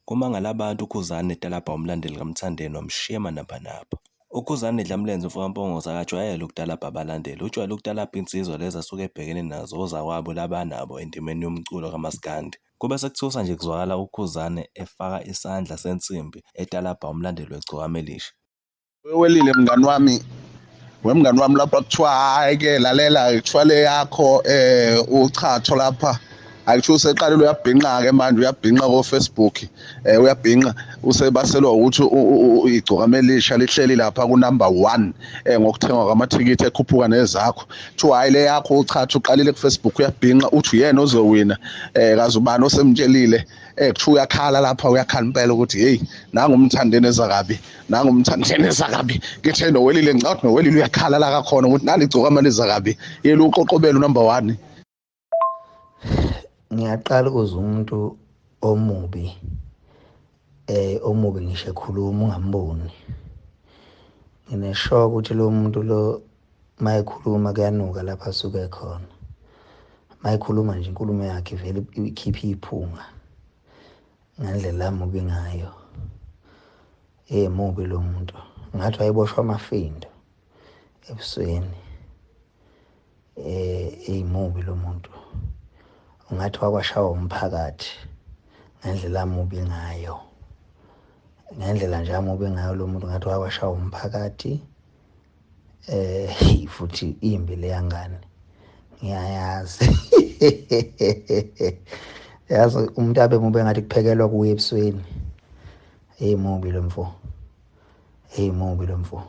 Kumangala abantu uKhuzani etalabha umlandeli kaMthandeni wamshiya emanabhanabha. UKhuzani Dlamlenze umfokaMpongose akajwayele ukutalabha abalandeli, ujwayele ukutalabha insizwa lezi asuke ebhekene nazo ozakwabo laba anabo endimeni yomculo kamaskandi. Kube sekuthusa nje kuzwakala uKhuzani efaka isandla sensimbi etalabha umlandeli weGcokama Elisha. Wewelile mngani wami, wemngani wami lapha kuthiwa hhayi-ke lalela kuthiwa le yakho uchatho lapha akuthiwa useqalile uyabhinqa-ke manje uyabhinqa ko-Facebook uyabhinqa usebaselwa ukuthi igcokama elisha lihleli lapha ku-number 1 ngokuthengwa kwamathikithi ekhuphuka nezakho. Kuthiwa hhayi le yakho uchatho uqalile ku-Facebook uyabhinqa uthi uyena ozowina kaze ubani osemtshelile kuthiwa uyakhala lapha uyakhala impela ukuthi hey nangu uMthandeni eza kabi nangu uMthandeni eza kabi ngithe nowelile ngicabanga nowelile uyakhala la kakhona ukuthi nali igcokama liza kabi yena uqoqobela number 1. Ngiyaqala ukuzwa umuntu omubi omubi ngisho ekhuluma ungamboni. Ngineshock ukuthi lo muntu lo mayekhuluma kuyanuka lapha asuke khona. Mayekhuluma nje inkulumo yakhe vele ikhipha iphunga ngendlela amubi ngayo. Mubi lo muntu, ngathi wayeboshwa amafindo ebusweni. Mubi lo muntu, ungathi wakwashawa umphakathi ngendlela amubi ngayo. Ngendlela nje amubi ngayo lo muntu ngathi wakwashawa umphakathi. Futhi imbi leya ngane ngiyayazi. Yazi umuntu abe mubi ngathi kuphekelwa kuye ebusweni. Mubi lo mfo, mubi lo mfo.